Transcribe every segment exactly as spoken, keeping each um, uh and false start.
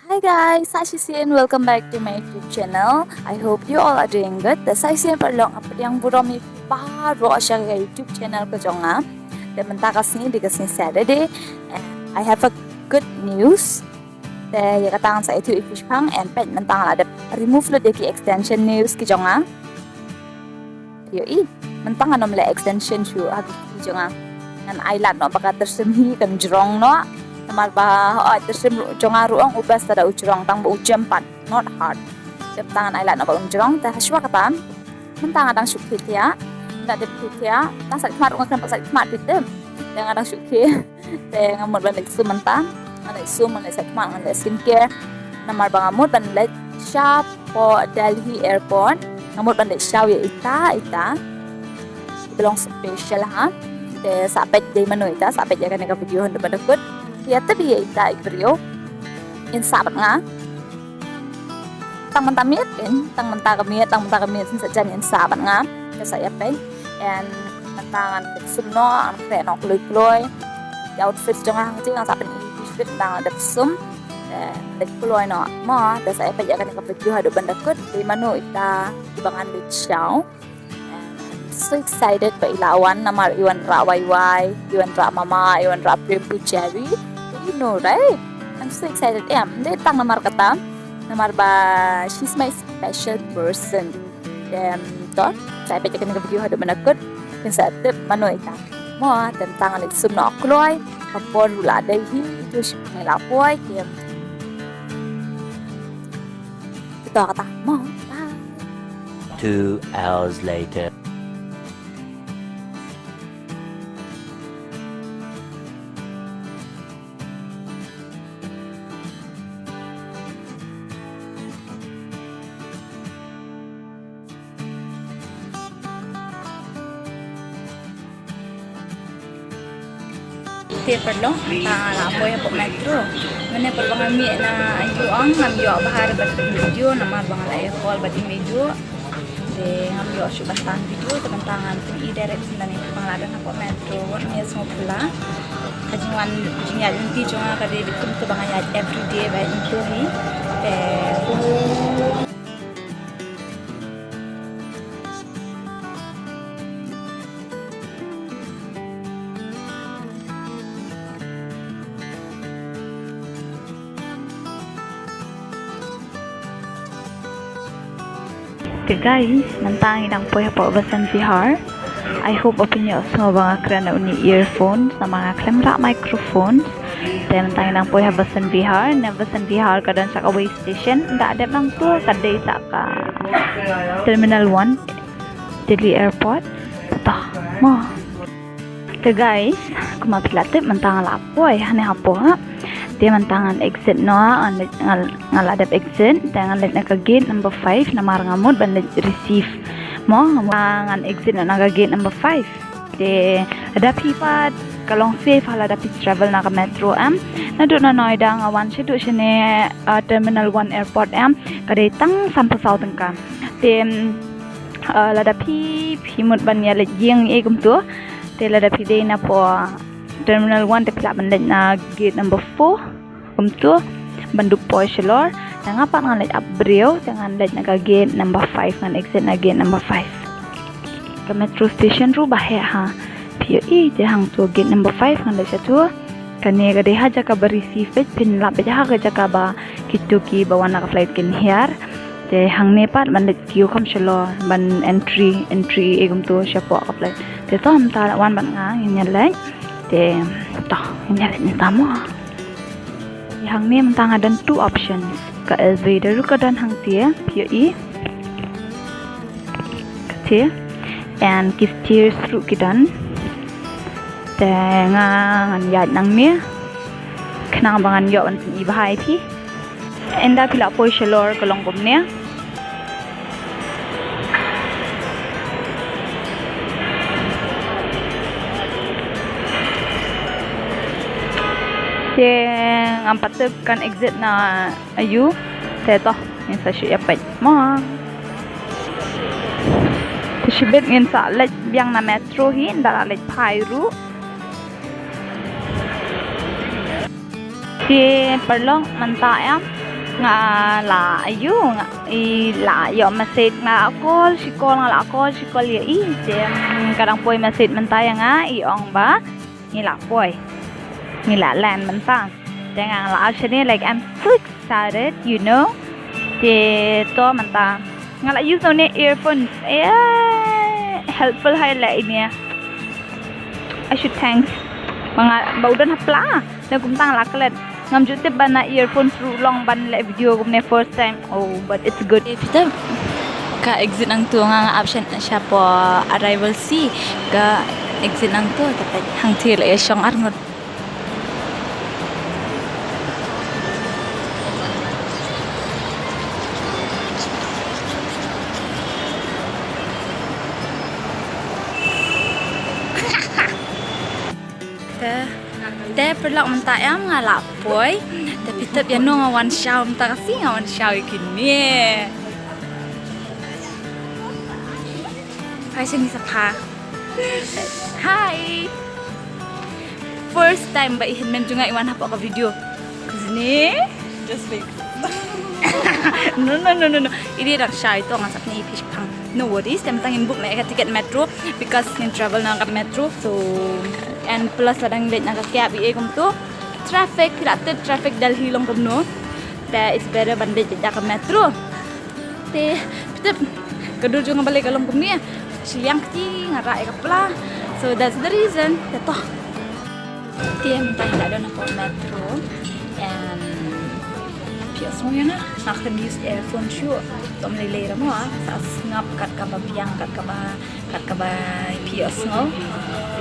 Hi guys, sa shisien, welcome back to my YouTube channel. I hope you all are doing good. Te sa shisien paralok, nga pdiang burom ïa phi baroh sha ka YouTube channel ka jong nga. Te mynta ka sngi dei ka sngi Saturday, and I have a good news. Te ïa kata ngan sa ïathuh ïa phi shaphang, and peit mynta nga la dep remove lut ïa ki extension nails ki jong nga. Ïohi, mynta ngan ym leh extension shuh ha ki kti jong nga. Ngan ai lad noh ba ka tyrsim hi kan jrong noh. Namar ba, oh, tyrsim ruh jong nga ruh ong u best lada u jrong, tang ba u jem pat, not hard. Te mynta ngan ai lad noh ba un jrong, te hashwa kata mynta nga dang shu khie thiah. Nga dep khie thiah, tang sait khmat ruh nga khlem pat sait khmat phi tip. Te nga dang shu khie. Te nga mut ban leit sum mynta. Ngan leit sum, ngan leit sait khmat, ngan leit skincare. Namar ba nga mut ban leit shapoh Delhi Airport. Nga mut ban leit shaw ïa ita, ita. Ki ba long special ha. Te sa peit dei mano ita, sa peit ïa kane ka video haduh ba da kut. Ïa tip ïa ita i briew. In sah bad nga. Tang mynta miet, in, tang mynta ka miet, tang mynta ka miet, shisien sa jan in sah bad nga. Te sa ïa peit. And mynta ngan leit sum noh, ngan khreh noh kloi kloi. Ïa outfit jong nga hangtei ngan sa pyni ïa phi, mynta ngan dep sum. Te leit kloi noh. Mo, te sa ïa peit ïa kane ka video haduh ban da kut. Dei mano ita, kiba ngan leit shaw. I'm so excited ba i la wan, namar i wanrah wai wai, i wanrah mama, i wanrah Prem Pujari. You know, right? I'm so excited. Em, ym dei tang namar kata, namar ba she's my special person. Em, to, sa ïa peit ïa kane ka video haduh ban da kut. Phin sa tip mano ita. Mo, te mynta ngan leit sum noh kloi. Ka por ruh la dei hi, to shu ngi la poi, em. Te to kata. Mo, bye. Two hours later. Te paralok, mynta nga la poi hapoh metro. Mynne pat ba nga mih na Aizawl, ngam ïoh bha ban pyn video namar ba nga la ïa call bad i Meidu. Te ngam ïoh shuh ban pyn video, te mynta ngan pyni direction lane ba nga la don hapoh metro. Wat ne sngewphylla. Ka jingwan jingïaid lynti jong nga ka dei beit kumto ba nga ïaid everyday ba ïaid lynti hi. Te Te guys, mynta ngi dang poi hapoh Vasant Vihar. I hope ba phin ïohsngew ba nga kren na une u earphone, namar nga khlem rah microphone. Te mynta ngi dang poi ha Vasant Vihar, na Vasant Vihar ka don sa kawei station, da dep nangta ka dei sa ka Terminal one, Delhi Airport. To, mo. Te guys, kumba phi la tip mynta nga la poi hangne hapoh. Te mynta ngan exit noh, ngan leit, ngan, nga la dep exit, te ngan leit na ka gate number five, namar nga mut ban leit receive. Mo, nga mut ngan exit noh na ka gate number five. Te lada phi pat ka long safe ha lada phi travel na ka metro em. Naduh na Noida nga wan shaduh shane, uh, Terminal one Airport em. Ka dei tang sanphew saw tyngka. Te, uh, lada phi, phi mut ban ïa leit ïing ei kumto. Te lada phi dei napoh Terminal one te phi lah ban leit na gate number four. Kumto, ban dup poi shalor, te nga pat ngan leit ap briew, te ngan leit na ka gate number five, ngan exit na gate number five. Ka metro station ruh ba heh ha. Phi ïohi, te hangto gate number five ngan leit shato. Kane ka dei ha jaka ba receive beit, phin lap beit ha ka jaka ba kito kiba wan na ka flight kin hiar. Te hangne pat ban leit queue kham shalor, ban entry, entry ei kumto shapoh ka flight. Te to mynta wan bad nga ngin ïa leit. Te to ngin ïa leit mynta mo. Hangne mynta nga don two options. Ka elevator ruh ka don hangtei, phi ïohi. Kata. And ki stairs ruh ki don. Te nga ngan ïaid nangne. Khnang ba ngan ïoh ban pyni bha ïa phi. Ynda phi la poi shalor ka long kumne. Te ngam pat tip kan exit na aiu. Te to, ngin sa shu ïa peit mo. Te shibit ngin sa leit biang na metro hi, ynda la leit phai ruh. Te paralok mynta em, Nga la ïoh, nga i la ïoh message, nga la call shi call, nga la call shi call ïa i. Te ka dang poi message mynta ïa nga, i ong ba ngi la poi, ngi la land mynta. Te nga la ap shane, like, I'm so excited, you know. Te to mynta nga la use one earphones. Yeah, helpful hai la ine. I should thanks. Ba nga, ba u don ha pla. Te kumta nga la klet. Ngam ju tip ba na earphones ruh long ban leh video kumne first time. Oh, but it's good. Te phi tip, ka exit nangtu, nga nga ap sha, sha po arrival seat. Ka exit nangtu, te peit hangtei la ïa shong arngut. Te, te paralok, mynta em nga la poi. Te phi tip ïano nga wan shaw mynta ka sngi, nga wan shaw ïa kine. Hai, sini sa pha. Hi. First time ba i hynmen jong nga i wan hapoh ka video. Sini. Just wait. No, no, no, no, no. Ini rak shy to, nga sap ni i phi shipang. No worries, te mynta ngin book na ka ticket metro because ngin travel na ka metro. So, and plus lada ngin leit na ka cab, i e kumtu, traffic, phi la tip traffic Delhi long kumno. Te it's better ban leit na ka metro. Te phi tip, ka dur jong nga balei ka long kumne. Shiliang kti nga rah ïa ka pla. So that's the reason. Te to. Te mynta ngi la don hapoh metro. And phi ïohsngew ïa nga, nga khlem use earphone shuh. Tom lei lei ra mo, ah. Sa sngap kat kaba biang, kat kaba, kat kaba phi ïohsngew.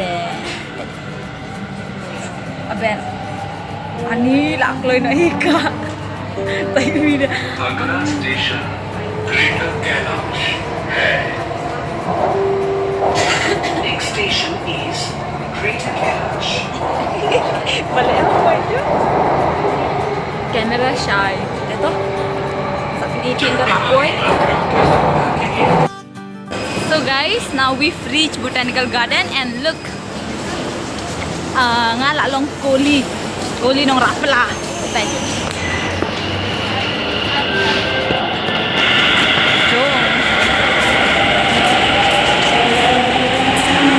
Le. Aben. Ani la kloi na hi ka. Tai mi de. अगला स्टेशन ग्रेटर कैलाश है। Next station is Greater Kailash. Bale, apa itu? Camera shy. Ito. Sa pili pin ka kapoy. So guys, now we've reached Botanical Garden and look. Ah, nga la long koli. Koli nong rah pla. Thank you. Jom.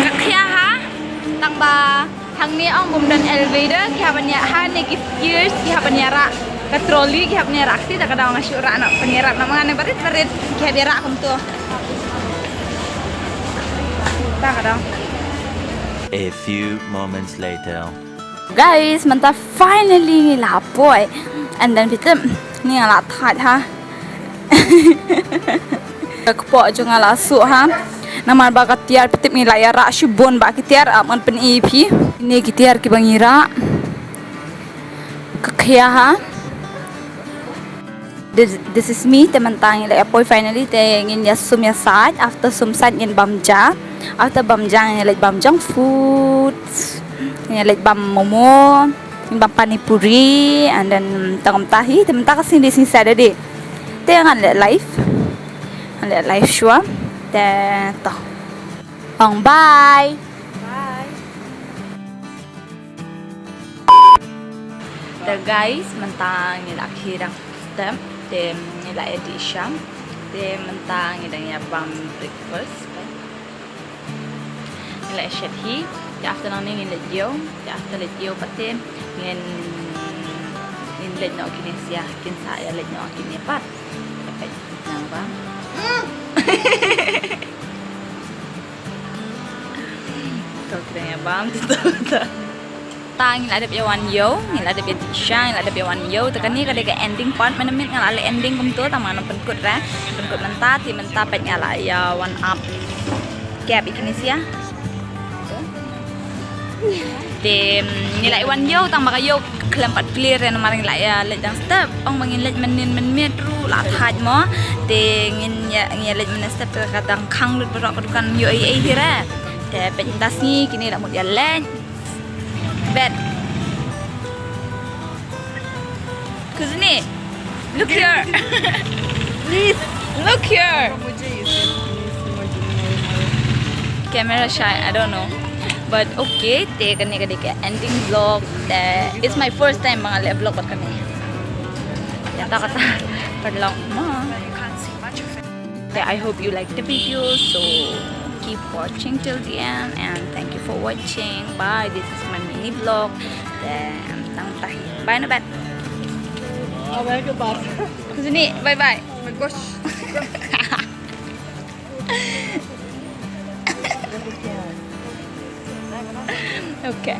Ka khia ha. Tang ba hangne ong bym don elevator, ki hap ban ïa, hangne ki stairs, ki hap ban ïa rah. Ka trolley, ki hap ban ïa rah. Kti da ka daw nga shu rah na, ban ïa rah na, ma nga ne barit barit, ki hap ïa rah kumto. Ta ka daw. A few moments later. Guys, mynta finally ngi la poi. And then phi tip, ni nga la thait ha. Ka kpoh jong nga la suh ha. Namar ba ka tiar, phi tip, ngi la ïa rah shibun ba ki tiar, ap ngan pyni phi. Kine ki tiar kiba ngi rah. Ka khia ha. This, this is me, te mynta ngi la ïa poi finally, te ngin ïa sum ïa sait, after sum sait ngin bam ja, after bam ja ngin ïa leit bam junk food, ngin ïa leit bam momo, ngin bam pani puri, and then tang kumta hi, te mynta ka sngi dei sngi Saturday, te ngan leh live, ngan leh live shuwa, te to, ong bye. Bye. Te guys, mynta ngi la khie dang step, te ngi la edit sham, te mynta ngi dang ïa bam breakfast. Ngi la shet hi, te after nangne ngin leit ïew, te after leit ïew pat te ngin, ngin leit noh kine sia, kin sa ïa leit noh kine pat. Te peit nang bam. To kren ïa bam tu tu. Ta ngi la dep ïa wan ïew, ngi la dep ïa dih sha, ngi la dep ïa wan ïew. Te kane ka dei ka ending part, mynta mynmiet nga la leh ending kumto, tang ba ngan pynkut re, pynkut mynta, te mynta peit nga la ïa wan ap cab ïa kine sia. Te, mm, ngi la ïa wan ïew, tang ba ka ïew khlem pat clear re namar ngi la ïa leit dang step. Ong ba ngin leit mynnin mynmiet ruh la thait mo. Te ngin ïa, ngin ïa leit mynnin step te ka dang khang lut baroh ka dukan ïoh ei ei hi re. Te peit mynta sngi kine la mut ïa leit. Bet. Kuzini, look here. Please, look here. Camera shy, I don't know. But okay, te kane ka dei ka ending vlog. Te it's my first time ba nga leh vlog bad kane. Te Kata kata paralok mo. Okay, I hope you like the video, so keep watching till the end, and thank you for watching. Bye. This is my mini vlog. Then tang tahi. Bye na bat. Bye bye. Bye bye. Oh my gosh. Okay.